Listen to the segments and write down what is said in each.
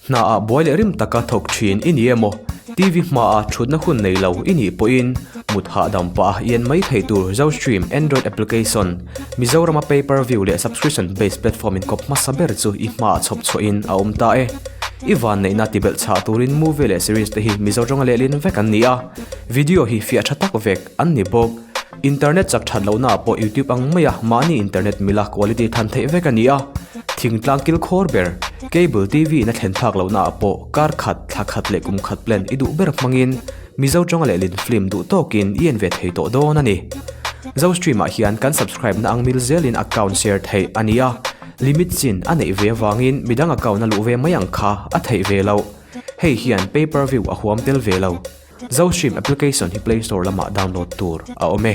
Hna ah buai leh rim taka thawk thin i ni emaw, TV hmaah thutna hun nei lo i nih pawhin mut hahdam pah a i en mai thei tur Zostream Android application, Mizorama pay per view leh subscription based platform inkawp hmasa ber chu i hmaah chhawp chhuahin a awm ta e. I vanneihna tibelh chhah turin movie leh series te hi Mizo tawnga lehlin vek an ni a, video hi fiah tha tak vek an ni bawk. Internet chak that lohna ah pawh YouTube ang maia mahni internet mila quality than theih vek a ni a, thingtlang kil khawr ber, cable TV in a thlen phak lohna ah pawh kar khat, thla khat leh kum khat plan i duh ber hmangin Mizo tawnga lehlin film duh tawkin i en ve thei tawh dawn a ni. Zostream ah hian kan subscribe na ang mil zelin account share theih a ni a, limit chin a neih ve avangin midang account a luh ve mai ang kha a theih ve loh. Hei hian pay per view a huam tel ve lo. Zostream application hi Play Store lamah download tur a awm e.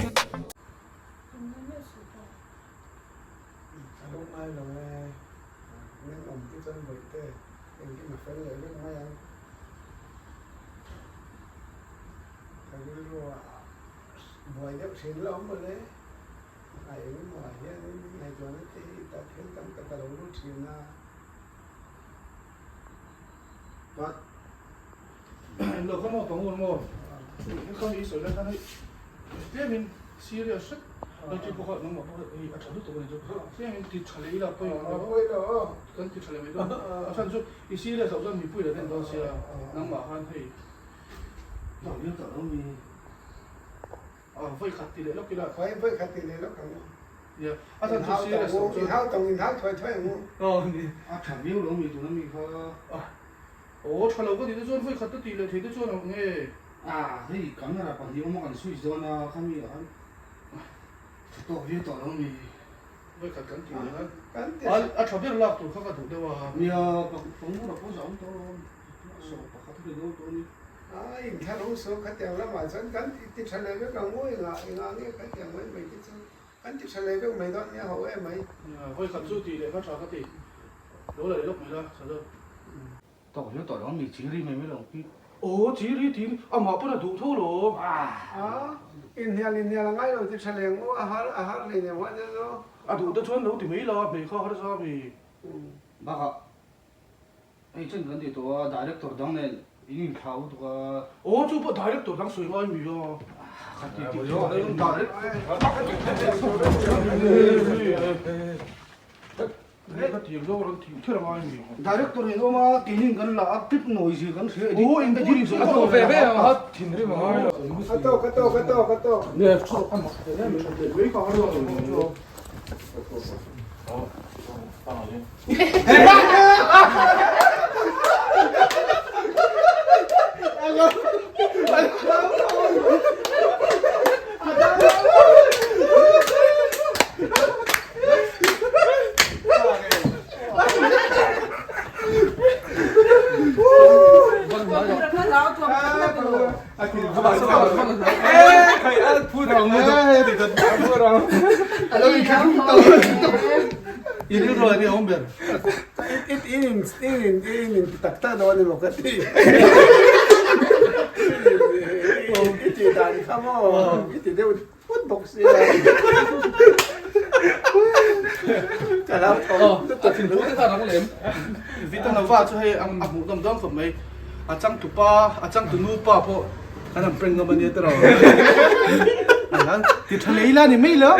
Lo kha maw pangur maw kha mi sawi lai khan hei tlemin serious hret lo ti pawh kha nangmah pawh hei a tha lutuk a ni chu tlemin ti tha leh ila pawi lo kan ti tha leh mai dawn a chhan chu i serious loh chuan mipui la den dawn sia nangmah khan hei vawi khat ti leh lawk ila vawi khat ti leh lawk ang nia a chhan chu serious loh chuan in hau tawng in hau thuai thuai ang u a tha viau lo mi tuna mi kha Aw tha lo ka tih te chuan vawi khat ka tih leh thei te chuan ang nge? Ah hei camera pahnih awm a kan switch dawn a khami ah khan tha tawk viau tawh lo mi. Vawi khat kan tih leh a a tha ber lak tur kha ka duh deuh a. Nia pangmura pawh za awm tawh lo a sawh pakhat a ni dawn tawh a ni. A inthlahrung suh khatiang lamah chuan kan ti tha leh vek ang u engah engah nge khatiang mai mai te chu kan ti tha leh vek mai dawn nia ho em mai. Vawi khat chu tih leh kha tha ka ti. Lo la leh lawk mai la, Sado. Tawk viau tawh lo mi chiri mai mai lo pi. Aw chiri tih amah pawn a duh tho lo. A inhnial inhnial a ngai lo ti tha leng u a har a har hlei nem huan chu. A duh te chuan lo ti mai la hmei kha harsa mi. Bakah hei chen kan ti tawh a director dang nen in inthlau lutuk a. Aw chu pawh director dang sawi ngai mi a. Kha ti ti direct. Director in awm a, keinin kan la a, clip noise kan hria edit. Aw in edit chu a tawk ve ve ang a, thinrim a ngai lo. A tawk a tawk a tawk a tawk. Tak tak dawn a ni maw ka ti. I tih dan kha maw i ti deuh phut bawk sia. Ka lo tho A thinphu te kha rang lem. Vitanova chu hei a hmuh dawm dawm khawp mai. A changtupa, a changtunu pa pawh kan han prank ngam a nia tiraw. Ti tha lei la ni mai lo.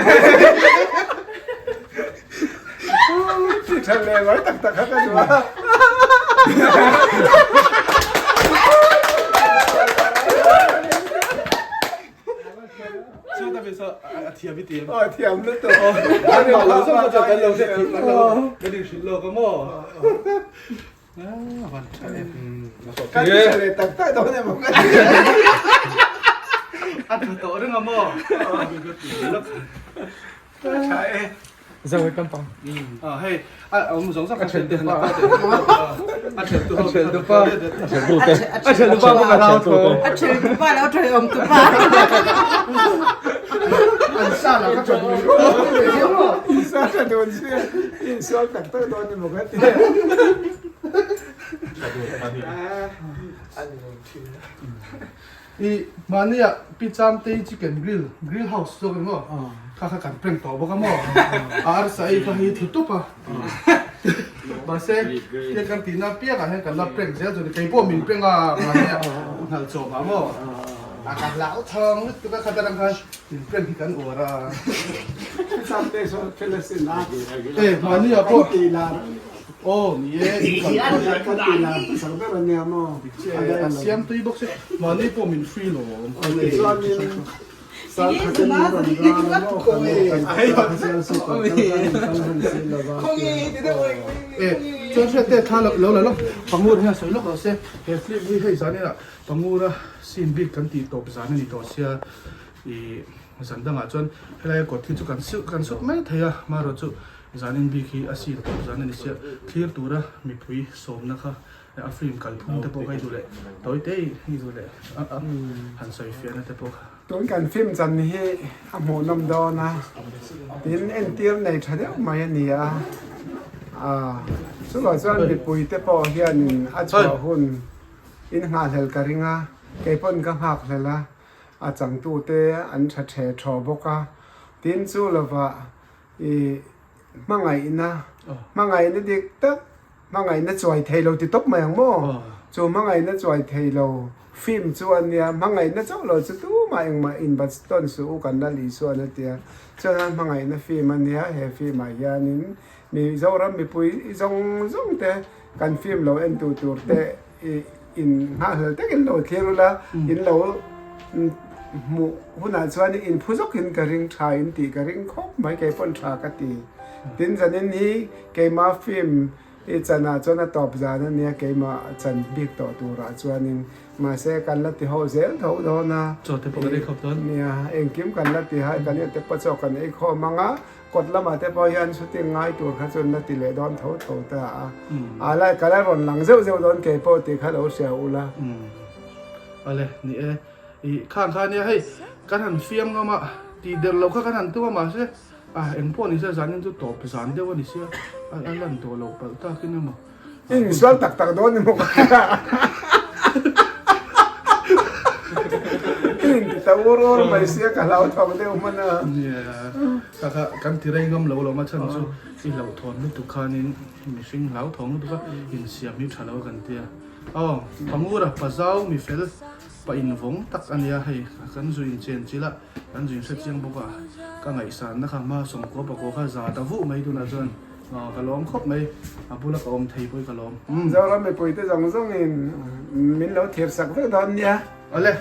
Ti tha leh mai tak tak kha ka duh a. A thiam i ti em? A thiam lutuk. Kan mah lo zawk kha chuan kan lo hre thei kan lo kan inhrilh lawk a maw? A van tha em. Kan ti tha leh tak tak dawn em aw ka ti. A tha tawh reng a maw? Tha e. Zo kan pang. À hei, a awm zawng zawng a then te han pa te. A then tu A then tu pa. A then tu te. A then tu pa ko ka rau tho. A then tu pa lo thei awm tu pa. An sa la ka tha dun. Sa tha dun si. In sual tak tak dawn ni maw ka ti. I mahnia Pi Chamtei chicken grill, grill house zawk emaw kha kha kan prank tawh bawk a maw? A arsa ei kha hi thlu tup a. Mahse tia kan tihna piangah hian kan la prank zel chu ni. Kei pawh min prank a mahnia hnalh chawm ah maw? A ka hlauthawng lutuk a khat atang khan min prank hi kan uar a. Pi Chamtei saw thil a sin a. E mahnia pawh. Aw ni e, in kal pawh hi ka ti la hmasak ber a nia maw? A siam tui bawk si, mahni pawh min free lo awm. Tichuanin sangkhat in min rawn ran a maw ka lo kan kha sial su kawr kal khan in kal hman si lo va E, chuan hriat te thla lo la lawk, Pangur hian sawi lawk lo se, he film hi hei zan inah Pangura scene bik kan tih tawp zan a ni tawh sia, i zan dangah chuan helai kawt hi chu kan silh kan sut mai thei a, marawh chu Zanin bik hi a scene tawp zan a ni sia, thlir tura mipui sawmna kha a film kalphung te pawh kha i duh leh tawi te i duh leh a han sawi fiahna te pawh kha. Tun kan film chan hi a hmuhnawm dawn a, tin entir nei tha deuh mai a ni a, chuvang chuan mipui te pawh hianin a chhuah hun in nghahhlel ka ring a, kei pawn ka nghakhlel a, a changtute an tha the thaw bawk a, tin chu lovah I hmangaihna, hmangaihna dik tak, hmangaihna chuai thei lo ti tawp mai ang maw? Chu hmangaihna chuai thei lo film chu a nia, hmangaihna chauh lo chu tumah engmah inbat tawn suh u kan Lal Isuan a tia. Chuan hmangaihna film a nia, he film ah hianin Mizoram mipui zawng zawng te kan film lo en tu tur te i in nghahhlel takin lo thlir ula, in lo hmuh hunah chuan in phu zawkin ka ring tha in tih ka ring khawp mai, kei pawn tha ka ti. Tin zanin hi keima film i chanah chuan a tawp zan a nia, keima chan bik tawh turah chuanin mahse kan la ti ho zel tho dawn a, Chaw te pawh kan ei khawp dawn. Nia, engkim kan la ti hai, kan in te pawh chaw kan ei khawm ang a, Kawt lamah te pawh hian shooting ngai tur kha chuan la ti leh dawn tho tho ta a, a la ka la rawn lang zeuh zeuh dawn kei pawh tih kha lo hria ula. Awle ni e, i khang kha nia hei kan han fiam ngam a, tih der lo kha kan han tum a mahse a eng pawh ni se zanin chu tawp zan deuh a ni sia a lan tawh loh palh takin emaw. I insual tak tak dawn emaw ka ti a. I inti ta ur ur mai sia ka hlauthawng deuh hman a. Nia, taka kan ti rei ngam lo lo ma chhan chu i hlauhthawn lutuk khanin mihring hlauthawng lutuk a insiam hi tha lo kan tia. Aw, Pangura Pazau mifel pa invawng tak a nia hei kan zu inchen chilh a, kan zu inhre chiang bawk a, ka ngaihsanna kha hma sawmkua pakua kha za ta vuh mai tunah chuan. Ka lawm khawp mai, a bula ka awm thei pawh i ka lawm. Zoram mipuite zawng zawngin min lo thir sak vek dawn nia. Awle.